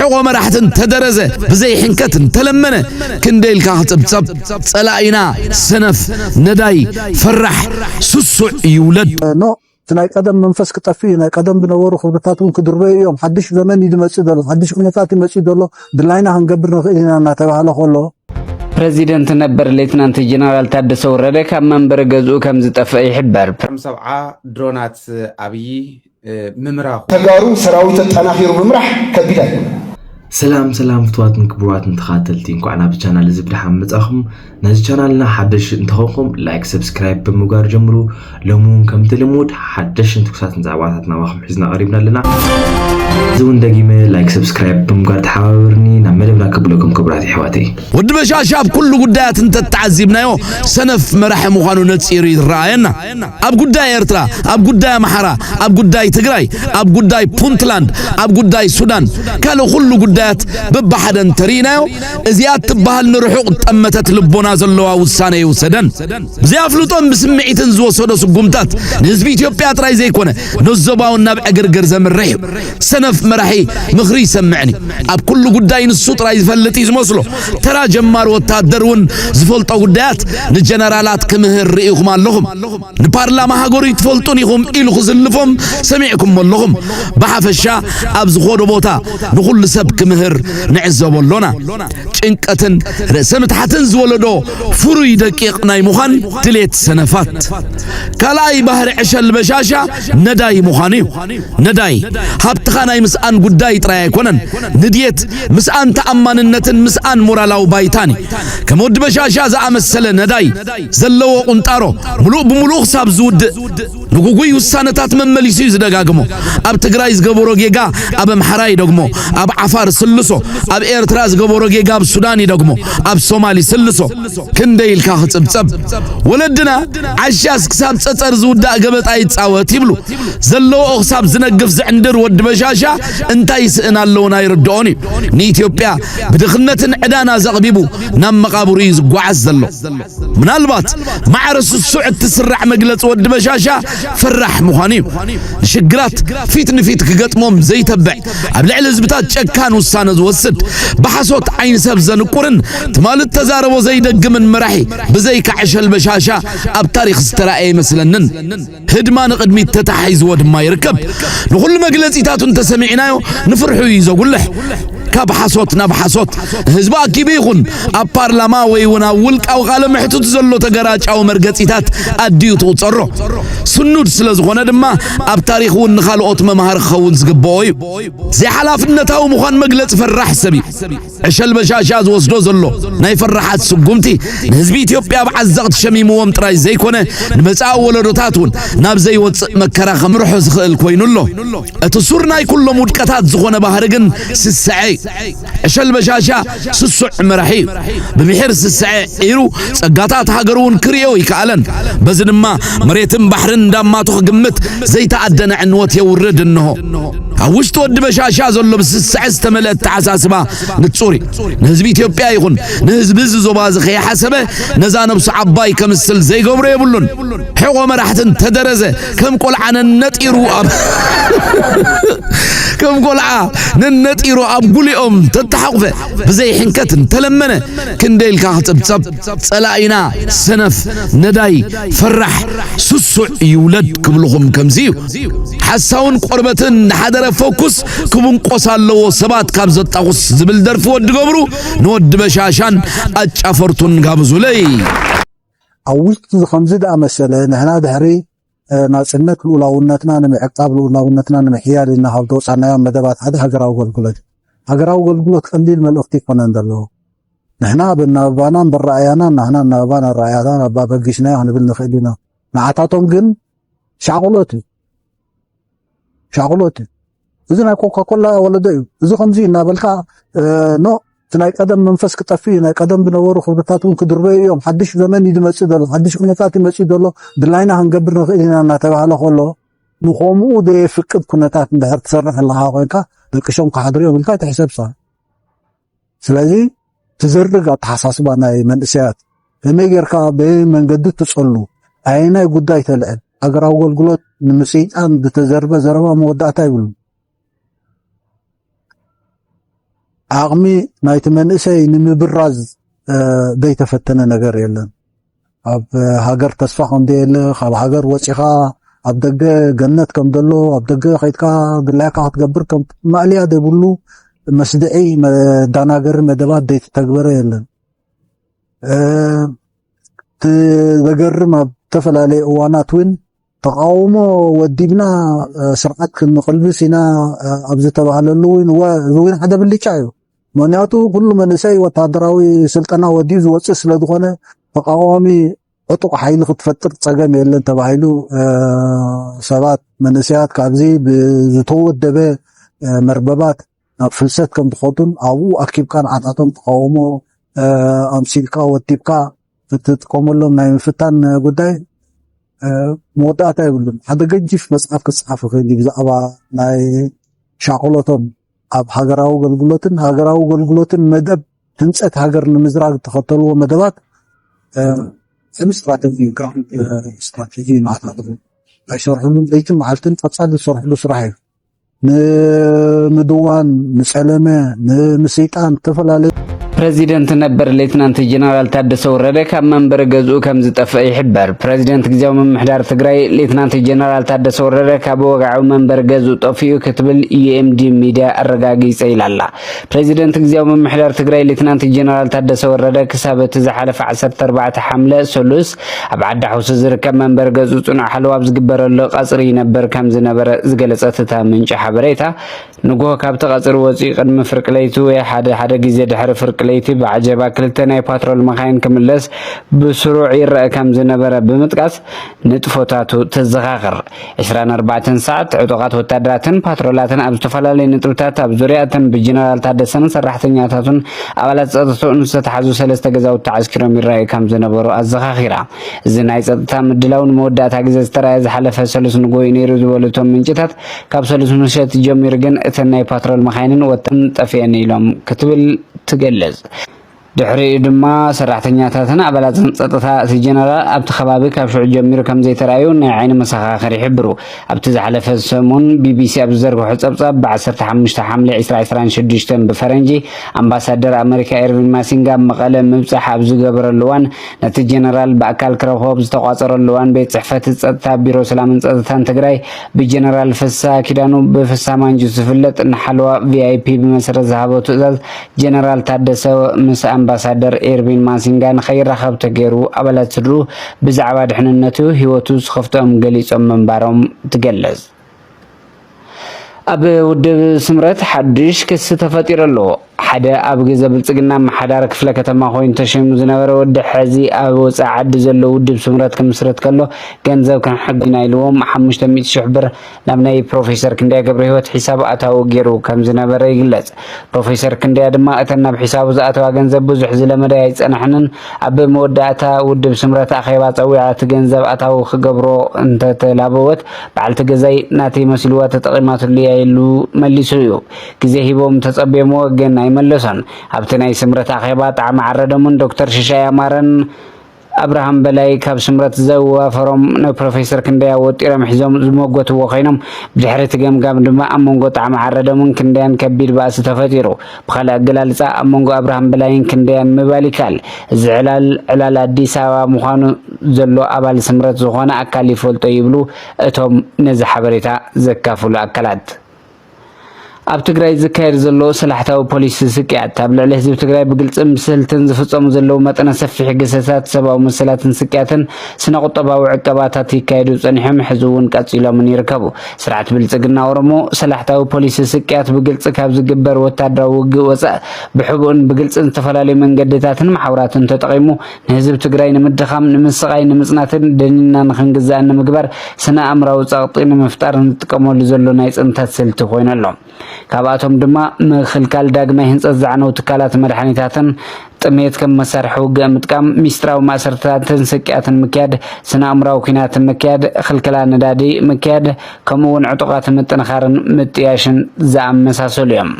ሕቖ መራሕቲ እንተደረዘ፣ ብዘይ ሕንከት እንተለመነ፣ ክንደይ ኢልካ ክጽብጸብ? ጸላኢና ሰነፍ፣ ነዳይ፣ ፈራሕ፣ ስሱዕ ይውለድ። ኖ፣ እቲ ናይ ቀደም መንፈስ ክጠፍእ እዩ። ናይ ቀደም ዝነበሩ ክብርታት እውን ክድርበዩ እዮም። ሓድሽ ዘመን እዩ ዝመጽእ ዘሎ፣ ሓድሽ ኩነታት ይመጽእ ዘሎ፣ ድላይና ክንገብር ንኽእል ኢና እናተባህለ ከሎ፣ ፕረዚደንት ነበር ሌትናንት ጀነራል ታደሰ ወረደ ካብ መንበሪ ገዝኡ ከም ዝጠፍአ ይሕበር። ከም ሰብዓ ድሮናት ኣብዪ ምምራኹ። ተጋሩ ሰራዊት ኣጠናኺሩ ምምራሕ ከቢድ ኣይኮነን። ሰላም ሰላም ፍትዋትን ክቡራትን ተኻተልቲ፣ እንኳዕ ናብ ቻናል እዚ ብደሓን መጻኹም። ነዚ ቻናልና ሓደሽ እንተኾንኩም ላይክ፣ ሰብስክራይብ ብምግባር ጀምሩ። ሎሚ እውን ከምቲ ልሙድ ሓደሽን ትኩሳትን ዛዕባታት ናባኹም ሒዝና ቀሪብና ኣለና። እዚ እውን ደጊመ ላይክ፣ ሰብስክራይብ ብምግባር ተሓባበርኒ። ናብ መደብና ክብለኩም ክቡራት የሕዋተይ። ወዲ በሻሻ ኣብ ኩሉ ጉዳያት እንተተዓዚብናዮ ሰነፍ መራሒ ምዃኑ ነጺሩ ይረኣየና። ኣብ ጉዳይ ኤርትራ፣ ኣብ ጉዳይ ኣምሓራ፣ ኣብ ጉዳይ ትግራይ፣ ኣብ ጉዳይ ፑንትላንድ፣ ኣብ ጉዳይ ሱዳን፣ ካልእ ኩሉ ጉዳያት በብሓደ እንተርኢናዮ፣ እዚኣ እትበሃል ንርሑቕ ጠመተት ልቦና ዘለዋ ውሳነ ይውሰደን። ብዘይ ኣፍልጦን ብስምዒትን ዝወሰዶ ስጉምታት ንህዝቢ ኢትዮጵያ ጥራይ ዘይኮነ፣ ነዞባውን ናብ ዕግርግር ዘምርሕ እዩ። ሰነፍ መራሒ ምኽሪ ይሰምዕን እዩ። ኣብ ኩሉ ጉዳይ ንሱ ጥራይ ዝፈልጥ እዩ ዝመስሎ። ተራ ጀማሪ ወታደር እውን ዝፈልጦ ጉዳያት ንጀነራላት ክምህር ርኢኹም ኣለኹም። ንፓርላማ ሃገሩ ይትፈልጡን ኢኹም ኢሉ ክዝልፎም ሰሚዕኩም ኣለኹም። ብሓፈሻ ኣብ ዝኾዶ ቦታ ንኹሉ ሰብ ክምህር ንዕዘቦ ኣሎና። ጭንቀትን ርእሰ ምትሓትን ዝወለዶ ፍሩይ ደቂቕ ናይ ምዃን ድሌት ሰነፋት። ካልኣይ ባህሪ ዕሸል በሻሻ ነዳይ ምዃኑ እዩ። ነዳይ ሃብትኻ ናይ ምስኣን ጉዳይ ጥራይ ኣይኮነን። ንድየት ምስኣን ተኣማንነትን ምስኣን ሞራላዊ ባይታን እዩ። ከም ወዲ በሻሻ ዝኣመሰለ ነዳይ ዘለዎ ቁንጣሮ ምሉእ ብምሉእ ክሳብ ዝውድእ ንጉጉይ ውሳነታት መመሊሱ እዩ ዝደጋግሞ። ኣብ ትግራይ ዝገበሮ ጌጋ ኣብ ኣምሓራ ይደግሞ፣ ኣብ ዓፋር ስልሶ፣ ኣብ ኤርትራ ዝገበሮ ጌጋ ኣብ ሱዳን ይደግሞ፣ ኣብ ሶማሊ ስልሶ። ክንደይ ኢልካ ክጽብጸብ? ወለድና ዓሻስ ክሳብ ጸጸር ዝውዳእ ገበጣ ይጻወት ይብሉ። ዘለዎ ክሳብ ዝነግፍ ዝዕንድር ወዲ በሻሻ እንታይ ይስእን ኣለውን ኣይርድኦን እዩ። ንኢትዮጵያ ብድኽነትን ዕዳና ዘቕቢቡ ናብ መቓብሩ እዩ ዝጓዓዝ ዘሎ። ምናልባት ማዕረ ስሱዕ እትስራዕ መግለጺ ወዲ በሻሻ ፈራሕ ምዃኑ እዩ። ንሽግራት ፊት ንፊት ክገጥሞም ዘይተብዕ፣ ኣብ ልዕሊ ህዝብታት ጨካን ውሳነ ዝወስድ፣ ብሓሶት ዓይኒ ሰብ ዘንቁርን ትማሊ እተዛረቦ ዘይደግምን መራሒ ብዘይካ ዕሸል በሻሻ ኣብ ታሪኽ ዝተራእየ ኣይመስለንን። ህድማ ንቕድሚት ተታሒዝዎ ድማ ይርከብ። ንኹሉ መግለጺታቱ እንተሰሚዕናዮ ንፍርሑ እዩ ዘጉልሕ። ካብ ሓሶት ናብ ሓሶት ንህዝቢ ኣኪቡ ይኹን ኣብ ፓርላማ ወይ እውን ኣብ ውልቃዊ ቃለ መሕትቱ ዘሎ ተገራጫዊ መርገጺታት ኣድዩ ትቑጸሮ። ስኑድ ስለ ዝኾነ ድማ ኣብ ታሪኽ እውን ንኻልኦት መምሃሪ ክኸውን ዝግብኦ እዩ። ዘይሓላፍነታዊ ምዃን መግለጺ ፈራሕ ሰብ እዩ። ዕሸል በሻሻ ዝወስዶ ዘሎ ናይ ፈራሓት ስጉምቲ ንህዝቢ ኢትዮጵያ ኣብ ዓዘቕቲ ሸሚምዎም ጥራይ ዘይኮነ ንመጻኢ ወለዶታት እውን ናብ ዘይወጽእ መከራ ከምርሖ ዝኽእል ኮይኑ ኣሎ። እቲ ሱር ናይ ኩሎም ውድቀታት ዝኾነ ባህሪ ግን ስስዐ እዩ። ዕሸል በሻሻ ስሱዕ መራሒ እዩ። ብምሒር ስስዐ ዒሩ ጸጋታት ሃገሩ እውን ክርእዮ ይከኣለን። በዚ ድማ መሬትን ባሕርን እንዳማቱ ክግምት ዘይተኣደነ ዕንወት የውርድ እንሆ። ኣብ ውሽጢ ወዲ በሻሻ ዘሎ ብስስዐ ዝተመልአ ኣተሓሳስባ ንጹር እዩ። ንህዝቢ ኢትዮጵያ ይኹን ንህዝቢ እዚ ዞባ እዚ ከይሓሰበ ነዛ ነብሱ ዓባይ ከምስል ዘይገብሮ የብሉን። ሕቖ መራሕቲ እንተደረዘ ከም ቆልዓ ነነጢሩ ኣብ ከም ቆልዓ ነነጢሩ ኣብ ጉሊኦም ተተሓቑፈ ብዘይ ሕንከት እንተለመነ ክንደይ ኢልካ ክጽብጸብ? ጸላኢና ሰነፍ፣ ነዳይ፣ ፈራሕ፣ ስሱዕ ይውለድ ክብልኹም ከምዚ እዩ። ሓሳውን ቆርበትን ንሓደረ ፈኩስ ክብንቆስ ኣለዎ ሰባት ካብ ዘጣኹስ ዝብል ደርፊ ወዲ ገብሩ ንወዲ በሻሻን ኣጫፈርቱን ጋብዙለይ። ኣብ ውሽጢ እዚ ከምዚ ደኣ መሰለ ንሕና ድሕሪ ናጽነት ልኡላውነትና ንምዕቃብ ልኡላውነትና ንምሕያል ኢልና ካብ ዝወጻናዮም መደባት ሓደ ሃገራዊ ኣገልግሎት እዩ። ሃገራዊ ኣገልግሎት ቀሊል መልእኽቲ ኣይኮነን ዘለዎ። ንሕና ብናባና ብኣረኣእያና ናህና እናባና ኣረኣእያና ኣባበጊስናዮ ክንብል ንኽእል ኢና። ንዓታቶም ግን ሻቕሎት እዩ። ሻቕሎት እዩ። እዚ ናይ ኮካኮላ ወለዶ እዩ። እዚ ከምዚ እናበልካ ኖ እቲ ናይ ቀደም መንፈስ ክጠፍእ እዩ። ናይ ቀደም ዝነበሩ ክብርታት እውን ክድርበዩ እዮም። ሓድሽ ዘመን እዩ ዝመፅእ ዘሎ፣ ሓድሽ ኩነታት ይመፅእ ዘሎ፣ ድላይና ክንገብር ንኽእል ኢና እናተባህለ ከሎ ንኸምኡ ዘየፍቅድ ኩነታት እንድሕር ትሰርሕ ኣለኻ ኮይንካ ደቂ ሸም ክሓድሩ እዮም ኢልካ ኣይትሕሰብ። ስለዚ ትዘርግ ኣተሓሳስባ ናይ መንእሰያት ከመይ ጌርካ በየን መንገዲ ትጸሉ ኣየናይ ጉዳይ ተልዕል ሃገራዊ ኣገልግሎት ንምጽይጣን ዝተዘርበ ዘረባ መወዳእታ ይብሉ። ዓቕሚ ናይቲ መንእሰይ ንምብራዝ ዘይተፈተነ ነገር የለን። ኣብ ሃገር ተስፋ ከም ዘየለ፣ ካብ ሃገር ወፂኻ ኣብ ደገ ገነት ከም ዘሎ፣ ኣብ ደገ ከይድካ ድላይካ ክትገብር ከም ማእልያ ዘይብሉ መስድዒ መዳናገሪ መደባት ዘይተተግበረ የለን። እቲ ዘገርም ኣብ ዝተፈላለዩ እዋናት እውን ተቃውሞ ወዲብና ስርዓት ክንቕልብስ ኢና ኣብ ዝተባሃለሉ እውን እዋ እዚ እውን ሓደ ብልጫ እዩ። ምክንያቱ ኩሉ መንእሰይ ወታደራዊ ስልጠና ወዲኡ ዝወፅእ ስለዝኾነ ተቃዋሚ ዕጡቕ ሓይሊ ክትፈጥር ፀገም የለን ተባሂሉ ሰባት መንእሰያት ካብዚ ብዝተወደበ መርበባት ናብ ፍልሰት ከም ዝኸዱን ኣብኡ ኣኪብካ ንዓታቶም ተቃውሞ ኣምሲልካ ወዲብካ ክትጥቀመሎም ናይ ምፍታን ጉዳይ መወዳእታ የብሉን። ሓደ ገጂፍ መፅሓፍ ክፅሓፍ ይኽእል እዩ ብዛዕባ ናይ ሻቕሎቶም ኣብ ሃገራዊ ኣገልግሎትን ሃገራዊ ኣገልግሎትን መደብ ህንፀት ሃገር ንምዝራግ ዝተኸተልዎ መደባት ስም ስትራቴጂ ግራውንድ ስትራቴጂ ማለት ኣይሰርሕሉን። ለይትን መዓልትን ቀፃሊ ዝሰርሕሉ ስራሕ እዩ። ንምድዋን፣ ንፀለመ፣ ንምስይጣን ዝተፈላለዩ ፕረዚደንት ነበር ሌትናንት ጀነራል ታደሰ ወረደ ካብ መንበሪ ገዝኡ ከም ዝጠፍአ ይሕበር። ፕረዚደንት ግዜያዊ ምምሕዳር ትግራይ ሌትናንት ጀነራል ታደሰ ወረደ ካብ ወግዓዊ መንበሪ ገዝኡ ጠፊኡ ክትብል ዩኤምዲ ሚድያ ኣረጋጊጸ ኢላላ። ፕረዚደንት ግዜያዊ ምምሕዳር ትግራይ ሌትናንት ጀነራል ታደሰ ወረደ ክሳብ እቲ ዝሓለፈ ዓሰርተ ኣርባዕተ ሓምለ ሰሉስ ኣብ ዓዲ ሓውሲ ዝርከብ መንበሪ ገዝኡ ጽኑዕ ሓለዋ ኣብ ዝግበረሉ ቀጽሪ ይነብር ከም ዝነበረ ዝገለጸት እታ ምንጪ ሓበሬታ፣ ንግሆ ካብቲ ቀጽሪ ወጺኡ ቅድሚ ፍርቂ ለይቲ ወይ ሓደ ሓደ ግዜ ድሕሪ ፍርቂ ለይቲ ብዓጀባ ክልተ ናይ ፓትሮል መኻይን ክምለስ ብስሩዕ ይረአ ከም ዝነበረ ብምጥቃስ ንጥፈታቱ ተዘኻኽር። ዕስራን ኣርባዕተን ሰዓት ዕጡቓት ወታደራትን ፓትሮላትን ኣብ ዝተፈላለዩ ነጥብታት ኣብ ዙርያ እተን ብጀነራል ታደሰን ሰራሕተኛታቱን ኣባላት ጸጥታኡን ዝተታሕዙ ሰለስተ ገዛውቲ ዓስኪሮም ይረኣዩ ከም ዝነበሩ ኣዘኻኺራ። እዚ ናይ ጸጥታ ምድላው ንመወዳእታ ግዜ ዝተራእየ ዝሓለፈ ሰሉስ ንግሆ እዩ ነይሩ ዝበሉ እቶም ምንጭታት፣ ካብ ሰሉስ ምሸት ጀሚሩ ግን እተን ናይ ፓትሮል መኻይንን ወታደራትን ጠፊአን ኢሎም ክትብል ትገልጽ። ድሕሪኡ ድማ ሰራሕተኛታትን ኣባላትን ጸጥታ እቲ ጀነራል ኣብቲ ከባቢ ካብ ሽዑ ጀሚሩ ከም ዘይተራእዩ ናይ ዓይኒ መሰኻኽር ይሕብሩ። ኣብቲ ዝሓለፈ ሰሙን ቢቢሲ ኣብ ዝዘርግሖ ጸብጻብ፣ ብ ዓሰርተ ሓሙሽተ ሓምለ ዕስራ ዕስራን ሽዱሽተን ብፈረንጂ፣ ኣምባሳደር ኣመሪካ ኤርቪን ማሲንጋ ኣብ መቐለ ምብጻሕ ኣብ ዝገበረሉ እዋን፣ ነቲ ጀነራል ብኣካል ክረኽቦ ኣብ ዝተቋጸረሉ እዋን፣ ቤት ጽሕፈት ጸጥታ ቢሮ ሰላምን ጸጥታን ትግራይ ብጀነራል ፍስሃ ኪዳኑ፣ ብፍስሃ ማንጁስ ዝፍለጥ፣ ንሓለዋ ቪኣይፒ ብመሰረት ዝሃቦ ትእዛዝ ጀነራል ታደሰ ምስ ኣምባሳደር ኤርቪን ማሲንጋ ንኸይራኸብ ተገይሩ ኣባላት ስድርኡ ብዛዕባ ድሕንነቱ ህይወቱ ዝኸፍትኦም ገሊጾም ምንባሮም ትገልጽ። ኣብ ውድብ ስምረት ሓድሽ ክሲ ተፈጢሩ ኣሎ። ሓደ ኣብ ግዘ ብልጽግና ኣመሓዳሪ ክፍለ ከተማ ኮይኑ ተሸይሙ ዝነበረ ወዲ ሕዚ ኣብ ወጻኢ ዓዲ ዘሎ ውድብ ስምረት ክምስርት ከሎ ገንዘብ ክንሕግዝ ኢና ኢልዎም ሓሙሽተ ሚእቲ ሽሕ ብር ናብ ናይ ፕሮፌሰር ክንደያ ገብረህይወት ሒሳብ ኣታዊ ገይሩ ከም ዝነበረ ይግለጽ። ፕሮፌሰር ክንደያ ድማ እተን ናብ ሒሳቡ ዝኣተዋ ገንዘብ ብዙሕ ዝለመደ ኣይጸናሕንን፣ ኣብ መወዳእታ ውድብ ስምረት ኣኼባ ጸዊዓ እቲ ገንዘብ ኣታዊ ክገብሮ እንተተላበወት በዓልቲ ገዛይ ናተይ መሲልዋ ተጠቒማትሉ እያ ኢሉ መሊሱ እዩ። ግዜ ሂቦም ተጸብዮምዎ ግን ኣይመለሶን። ኣብቲ ናይ ስምረት ኣኼባ ጣዕሚ ዓረደሙን ዶክተር ሽሻይ ኣማረን ኣብርሃም በላይ ካብ ስምረት ዘዋፈሮም ንፕሮፌሰር ክንደያ ወጢሮም ሒዞም ዝመጎትዎ ኮይኖም፣ ብድሕሪ እቲ ገምጋም ድማ ኣብ መንጎ ጣዕሚ ዓረደሙን ክንደያን ከቢድ ባእሲ ተፈጢሩ። ብኻልእ ኣገላልጻ ኣብ መንጎ ኣብርሃም በላይን ክንደያን ምባል ይከኣል። እዚ ዕላል ዕላል ኣዲስ ኣበባ ምዃኑ ዘሎ ኣባል ስምረት ዝኾነ ኣካል ይፈልጦ ይብሉ እቶም ነዚ ሓበሬታ ዘካፍሉ ኣካላት። ኣብ ትግራይ ዝካየድ ዘሎ ሰላሕታዊ ፖሊሲ ስቅያት፣ ኣብ ልዕሊ ህዝቢ ትግራይ ብግልጽን ብስልትን ዝፍጸሙ ዘለዉ መጠነ ሰፊሕ ግህሰታት ሰብኣዊ መሰላትን ስቅያትን ስነ ቁጠባዊ ዕቀባታት ይካየዱ ጸኒሖም፣ ሕዚ እውን ቀጺሎምን ይርከቡ። ስርዓት ብልጽግና ኦሮሞ ሰላሕታዊ ፖሊሲ ስቅያት ብግልጺ ካብ ዝግበር ወታደራዊ ውግእ ወጻእ ብሕቡእን ብግልጽን ዝተፈላለዩ መንገድታትን መሓውራትን ተጠቒሙ ንህዝቢ ትግራይ ንምድኻም፣ ንምስቓይ፣ ንምጽናትን ደኒንና ንኽንግዛእን ንምግባር ስነ ኣእምራዊ ጸቕጢ ንምፍጣር ንጥቀመሉ ዘሎ ናይ ጽንተት ስልቲ ኮይኑ ኣሎ። ካብኣቶም ድማ ምኽልካል ዳግማይ ህንጸት ዝዓነው ትካላት መድሓኒታትን ጥሜት ከም መሳርሒ ውግእ ምጥቃም፣ ሚስጥራዊ ማእሰርትታትን ስቅያትን ምክያድ፣ ስነ ኣእምራዊ ኲናት ምክያድ፣ ክልከላ ነዳዲ ምክያድ፣ ከምኡ እውን ዕጡቓት ምጥንኻርን ምጥያሽን ዝኣመሳሰሉ እዮም።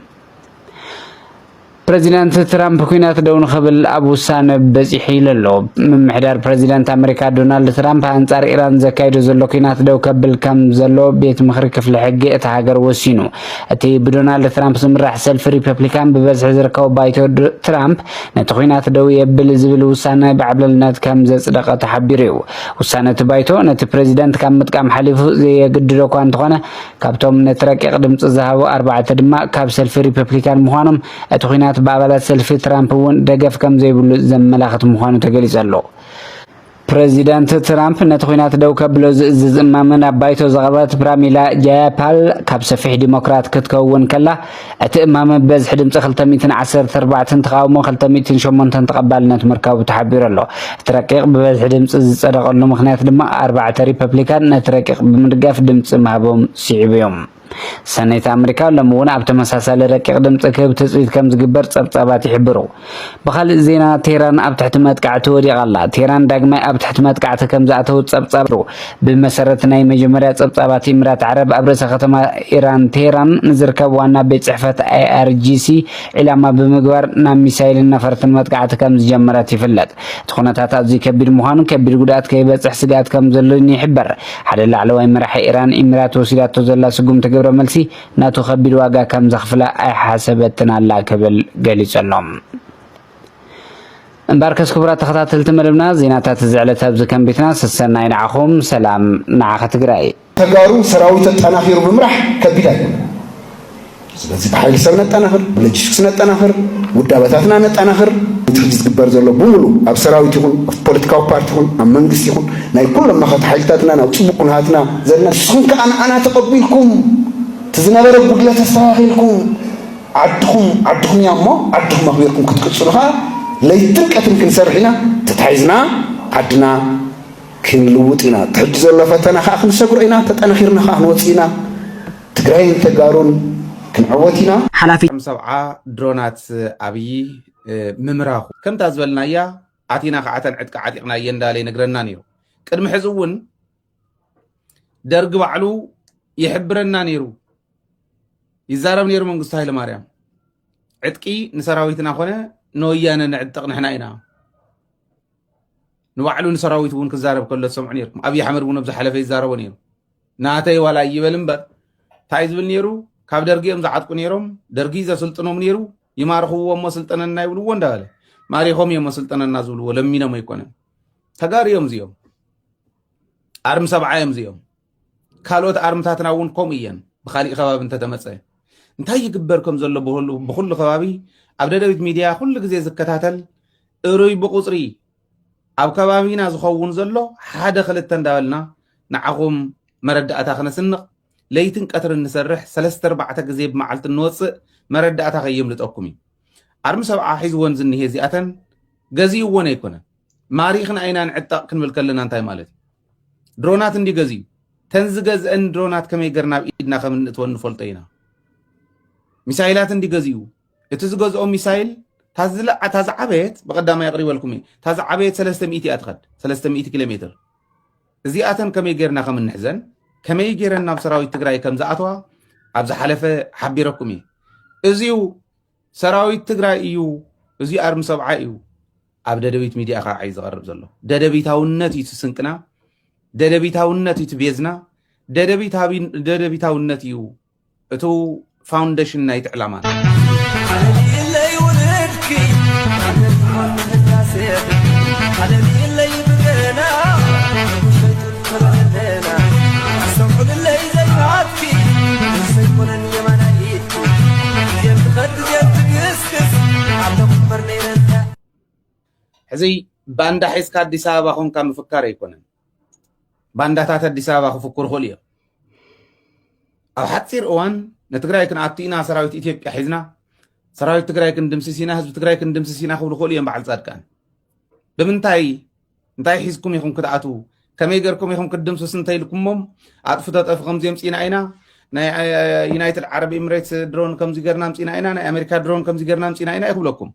ፕረዚደንት ትራምፕ ኲናት ደው ንኽብል ኣብ ውሳነ በጺሑ ኢሉ ኣሎ። ምምሕዳር ፕረዚደንት ኣመሪካ ዶናልድ ትራምፕ ኣንጻር ኢራን ዘካይዶ ዘሎ ኲናት ደው ከብል ከም ዘሎ ቤት ምኽሪ ክፍሊ ሕጊ እታ ሃገር ወሲኑ። እቲ ብዶናልድ ትራምፕ ዝምራሕ ሰልፊ ሪፐብሊካን ብበዝሒ ዝርከቦ ባይቶ ድ-፣ ትራምፕ ነቲ ኲናት ደው የብል ዝብል ውሳነ ብዓብለልነት ከም ዘጽደቐ ተሓቢሩ እዩ። ውሳነ እቲ ባይቶ ነቲ ፕረዚደንት ካብ ምጥቃም ሓሊፉ ዘየግድዶ እኳ እንተኾነ፣ ካብቶም ነቲ ረቂቕ ድምፂ ዝሃቡ ኣርባዕተ ድማ ካብ ሰልፊ ሪፐብሊካን ምዃኖም እቲ ኲናት ብኣባላት ሰልፊ ትራምፕ እውን ደገፍ ከም ዘይብሉ ዘመላኽት ምዃኑ ተገሊጹ ኣሎ። ፕረዚደንት ትራምፕ ነቲ ኲናት ደው ከብሎ ዝእዝዝ እማመ ናብ ባይቶ ዘቕረበት ፕራሚላ ጃያፓል ካብ ሰፊሕ ዲሞክራት ክትከውን ከላ፣ እቲ እማመ ብበዝሒ ድምፂ ክልተ ሚእትን ዓሰርተ ኣርባዕተን ተቓውሞ ክልተ ሚእትን ሸሞንተን ተቐባልነት ምርካቡ ተሓቢሩ ኣሎ። እቲ ረቂቕ ብበዝሒ ድምፂ ዝጸደቐሉ ምኽንያት ድማ ኣርባዕተ ሪፐብሊካን ነቲ ረቂቕ ብምድጋፍ ድምፂ ምሃቦም ስዒቡ እዮም። ሰኔት ኣመሪካ ሎሚ እውን ኣብ ተመሳሳሊ ረቂቕ ድምፂ ክህብ ትፅቢት ከም ዝግበር ጸብጻባት ይሕብሩ። ብኻልእ ዜና፣ ቴህራን ኣብ ትሕቲ መጥቃዕቲ ወዲቓ ኣላ። ቴህራን ዳግማይ ኣብ ትሕቲ መጥቃዕቲ ከም ዝኣተወት ጸብጻብ። ብመሰረት ናይ መጀመርያ ጸብጻባት፣ ኢምራት ዓረብ ኣብ ርእሰ ከተማ ኢራን ቴህራን ንዝርከብ ዋና ቤት ጽሕፈት ኣይ ኣር ጂ ሲ ዒላማ ብምግባር ናብ ሚሳይልን ነፈርትን መጥቃዕቲ ከም ዝጀመረት ይፍለጥ። እቲ ኩነታት ኣዝዩ ከቢድ ምዃኑ፣ ከቢድ ጉድኣት ከይበጽሕ ስግኣት ከም ዘሎን ይሕበር። ሓደ ላዕለዋይ መራሒ ኢራን፣ ኢሚራት ወሲዳቶ ዘላ ስጉምቲ ግብረ መልሲ ናቱ ከቢድ ዋጋ ከም ዘኽፍላ ኣይሓሰበትን ኣላ ክብል ገሊጹ ኣሎ። እምበኣርከስ ክቡራት ተኸታተልቲ መደብና፣ ዜናታት እዚ ዕለት ኣብዚ ከንቢትና። ሰሰናይ ንዓኹም፣ ሰላም ንዓኻ ትግራይ። ተጋሩ ሰራዊት ኣጠናኺሩ ምምራሕ ከቢድ ኣይኮነን። ስለዚ ብሓይሊ ሰብ ነጠናኽር፣ ብሎጂስቲክስ ነጠናኽር፣ ውዳበታትና ነጠናኽር። እቲ ሕጂ ዝግበር ዘሎ ብምሉ ኣብ ሰራዊት ይኹን፣ ኣብ ፖለቲካዊ ፓርቲ ይኹን፣ ኣብ መንግስቲ ይኹን፣ ናይ ኩሎም መኸተ ሓይልታትና ናብ ጽቡቕ ኩነታትና ዘለና፣ ንስኹም ከኣ ንዓና ተቐቢልኩም፣ እቲ ዝነበረ ጉድለት ኣስተኻኺልኩም፣ ዓድኹም፣ ዓድኹም እያ እሞ፣ ዓድኹም ኣኽቢርኩም ክትቅጽሉ ከኣ ለይትን ቀትርን ክንሰርሕ ኢና። ተታሒዝና ዓድና ክንልውጥ ኢና። እቲ ሕጂ ዘሎ ፈተና ከኣ ክንሰግሮ ኢና። ተጠናኺርና ከኣ ክንወጽእ ኢና። ትግራይን ተጋሩን ክንዕወት ኢና። ሓላፊ ሰብዓ ድሮናት ኣብዪ፣ እ፣ ምምራኹ ከምታ ዝበልናያ ኣቲና ከዓተን ዕጥቂ ዓጢቕና እየ እንዳለ ይነግረና ነይሩ። ቅድሚ ሕዚ እውን ደርጊ ባዕሉ ይሕብረና ነይሩ፣ ይዛረብ ነይሩ መንግስቱ ሃይለማርያም። ዕጥቂ ንሰራዊትና ኮነ ንወያነ ንዕጠቕ ንሕና ኢና። ንባዕሉ ንሰራዊት እውን ክዛረብ ከሎ ትሰምዑ ነይርኩም። ኣብዪ ኣሕመድ እውን ኣብ ዝሓለፈ ይዛረቦ ነይሩ። ናተይ ዋላ ይበል እምበር፣ እንታይ ዝብል ነይሩ? ካብ ደርጊ እዮም ዝዓጥቁ ነይሮም፣ ደርጊ ዘስልጥኖም ነይሩ፣ ይማርኽዎ እሞ ስልጠነና ይብልዎ እንዳበለ። ማሪኾም እዮም ስልጠነና ዝብልዎ፣ ለሚኖም ኣይኮነን። ተጋሩ እዮም እዚኦም። ኣርሚ ሰብዓ እዮም እዚኦም። ካልኦት ኣርምታትና እውን ከምኡ እየን። ብኻሊእ ከባቢ እንተተመጸ እንታይ ይግበር ከም ዘሎ ብኹሉ፣ ብኹሉ ከባቢ ኣብ ደደቢት ሚድያ ኩሉ ግዜ ዝከታተል እሩይ ብቁጽሪ ኣብ ከባቢና ዝኸውን ዘሎ ሓደ ክልተ እንዳበልና ንዓኹም መረዳእታ ክነስንቕ ለይትን ቀትርን ንሰርሕ፣ ሰለስተ ኣርባዕተ ግዜ ብመዓልቲ እንወጽእ መረዳእታ ከየምልጠኩም እዩ። ኣርሚ ሰብዓ ሒዝወን ዝኒሄ እዚኣተን ገዚእወን ኣይኮነን። ማሪኽና ኢና ንዕጠቕ ክንብል ከለና እንታይ ማለት እዩ? ድሮናት እንዲ ገዚኡ፣ ተን ዝገዝአን ድሮናት ከመይ ገርና ኣብ ኢድና ከም እንእትወን ንፈልጦ ኢና። ሚሳይላት እንዲ ገዚኡ፣ እቲ ዝገዝኦ ሚሳይል ታዝለዓ-፣ ታዝዓበየት ብቐዳማይ ኣቕሪበልኩም እየ። ታዝዓበየት ሰለስተ ሚእቲ እያ ትኸድ፣ ሰለስተ ሚእቲ ኪሎ ሜትር። እዚኣተን ከመይ ጌርና ከም እንሕዘን፣ ከመይ ጌረን ናብ ሰራዊት ትግራይ ከም ዝኣተዋ ኣብ ዝሓለፈ ሓቢረኩም እየ። እዚዩ ሰራዊት ትግራይ እዩ፣ እዚ ኣርሚ ሰብዓ እዩ። ኣብ ደደቢት ሚድያ ከዓ እዩ ዝቐርብ ዘሎ። ደደቢታውነት እዩ እቲ ስንቅና፣ ደደቢታውነት እዩ እቲ ቤዝና፣ ደደቢታዊ-፣ ደደቢታውነት እዩ እቲ ፋውንዴሽን ናይቲ ዕላማና። ዓለምለይ ውርድኪ፣ ዓለም ትኾን ምህዳሴኺ፣ ዓለምለይ ብገና፣ ውሸጡን ተበለና፣ ኣስተውዕልለይ ዘይናትኪ፣ ዘይኮነን የማናይ ኢድኪ፣ ግዜን ትኸድ ግዜን ትግስግስ፣ ኣለኹ እምበር ነይረንታ። ሕዚ ባንዳ ሒዝካ ኣዲስ ኣበባ ኾንካ ምፍካር ኣይኮነን። ባንዳታት ኣዲስ ኣበባ ክፍክሩ ይኽእሉ እዮም። ኣብ ሓፂር እዋን ንትግራይ ክንኣቱ ኢና፣ ሰራዊት ኢትዮጵያ ሒዝና፣ ሰራዊት ትግራይ ክንድምስስ ኢና፣ ህዝቢ ትግራይ ክንድምስስ ኢና ክብሉ ይኽእሉ እዮም በዓል ፃድቃን። ብምንታይ፣ እንታይ ሒዝኩም ኢኹም ክትኣትዉ? ከመይ ገርኩም ኢኹም ክትድምስሱ እንተኢልኩሞም፣ ኣጥፉ ተጠፉ ከምዚ ኣምፂእና ኢና፣ ናይ፣ እ፣ ዩናይትድ ዓረብ ኤምሬትስ ድሮን ከምዚ ገርና ኣምፂእና ኢና፣ ናይ ኣሜሪካ ድሮን ከምዚ ገርና ኣምፂእና ኢና ይኽብለኩም።